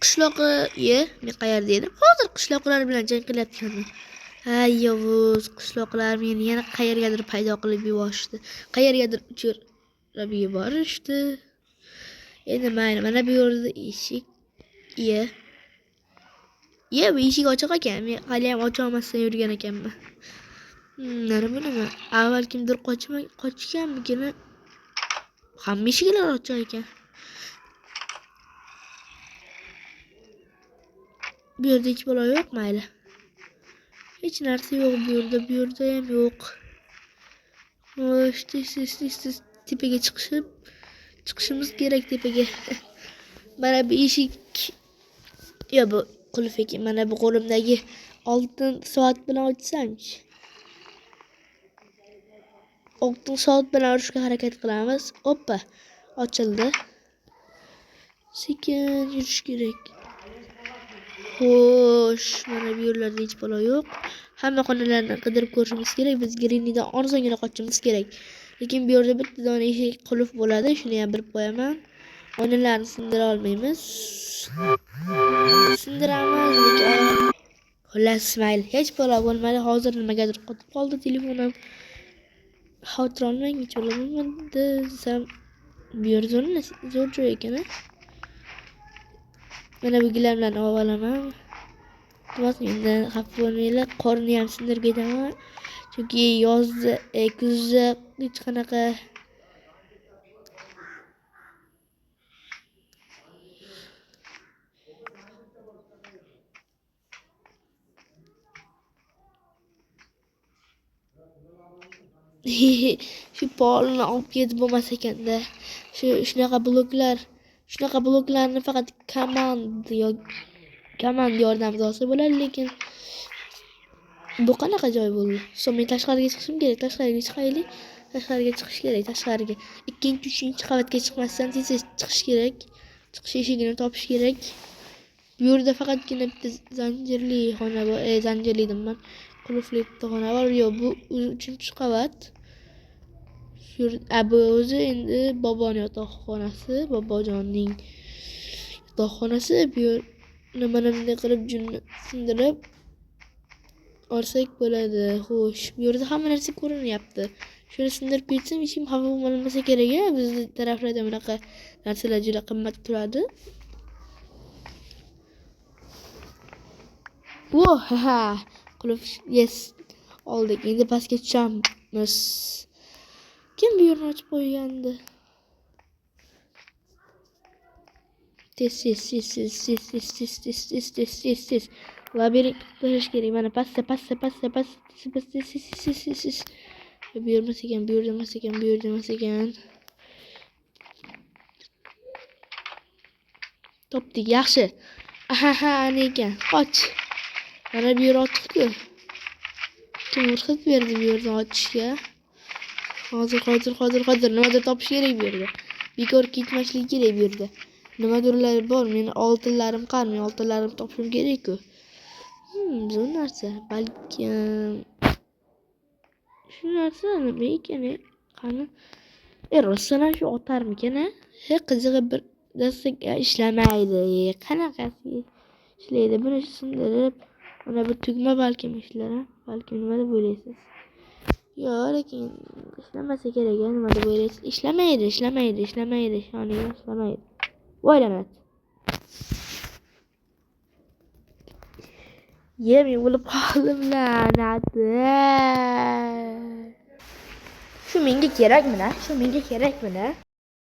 Qishloqi, ye, men qayerda edim? Hozir qishloqlar bilan jang qilayotgandim. Ha, yovuz, qishloqlar meni yana qayergadir paydo qilib yuborishdi. Qayergadir uchirib yuborishdi. Endi mayli, mana bu yerda eshik. Ye. Ye, bu eshik ochiq ekan. Men hali ham ocha olmasdan yurgan ekanman. Mana bu nima? Avval kimdir qochganmikin? Hamma eshiklar ochiq ekan. Bu yerda hech balo yo'q, mayli. Hech narsa yo'q bu yerda, bu yerda ham yo'q. Xo'sh, tez tez tez tez tepaga chiqishimiz kerak tepaga. Mana bu eshik, yo bu qulf ekan. Mana bu qo'limdagi oltin soat bilan ochsamchi. Oltin soat bilan urishga harakat qilamiz. Oppa, ochildi. Sekin yurish kerak. Xo'sh, mana bu yerlarda hech balo yo'q. Hamma xonalarni qidirib ko'rishimiz kerak. Biz Grannydan osongina qochishimiz kerak. Lekin bu yerda bitta dona eshik qulf bo'ladi. Shuni ham bilib qo'yaman. Oynalarni sindira olmaymiz. Sindiramiz, lekin xullas mayli, hech balo bo'lmadi. Hozir nimagadir qotib qoldi telefonim. Xavotir olmang, hech balo bo'lmadi desam, bu yer zo'r joy ekan, a? Mana bu gilamlarni olib olaman. Iltimos, mendan xafa bo'lmanglar, qorni ham sindirib ketaman. Chunki yozda, kuzda hech qanaqa shu polni olib ketib bo'lmas ekanda. Shunaqa bloklar, shunaqa bloklarni faqat komand yordamida olsa bo'ladi, lekin bu qanaqa joy bo'ldi? So, men tashqariga chiqishim kerak, tashqariga chiqaylik. Tashqariga chiqish kerak, tashqariga. 2-chi, 3-chi qavatga chiqmasdan tez-tez chiqish kerak. Chiqish eshigini topish kerak. Bu yerda faqatgina bitta zanjirli xona bor, zanjirli deyman. Qulfli bitta xona bor. Yo'q, bu 3-chi qavat. Bu o'zi endi boboni yotoqxonasi, bobojonning yotoqxonasi. Bu yer nimani bunday qilib junni sindirib olsak bo'ladi. Xo'sh, bu yerda hamma narsa ko'rinyapti. Shuni sindirib ketsam hech kim xafa bo'lmasa kerak-a? Bizni taraflarda bunaqa narsalar juda qimmat turadi. Voh, ha, qulf, yes, oldik. Endi pastga tushamiz. Kim bu yerni ochib qo'ygandi? Tez, tez, tez, tez, tez, tez, tez, tez, tez, tez, tez, tez. Labirint qilish kerak. Mana pastda, pastda, pastda, pastda, tez, pastda, tez, tez, tez, tez, tez. Bu yer emas ekan, bu yerda emas ekan, bu yerda emas ekan. Topdik, yaxshi. Aha, ana ekan. Qoch. Mana bu yer ochiq-ku. Kim ruxsat berdi bu yerni ochishga? Hozir, hozir, hozir, hozir nimadir topish kerak bu yerda. Bekor ketmaslik kerak bu yerda. Nimadirlar bor, meni oltinlarim qani, men oltinlarimni topishim kerak-ku. Zo'r narsa. Balkim shu narsa nima ekan, qani? Rostdan ham shu otarmikan, a? He, qizig'i bir dasta ishlamaydi. Qanaqasi ishlaydi? Buni sindirib, mana bu tugma balkim ishlar, a? Balkim nima deb o'ylaysiz? Yo'q, lekin ishlamasa kerak, a? Nima deb o'ylaysiz? Ishlamaydi, ishlamaydi, ishlamaydi, ishoning, ishlamaydi. Voy la'nat. Ye, men o'lib qoldim, la'nat. Shu menga kerakmi, na? Shu menga kerakmi, na?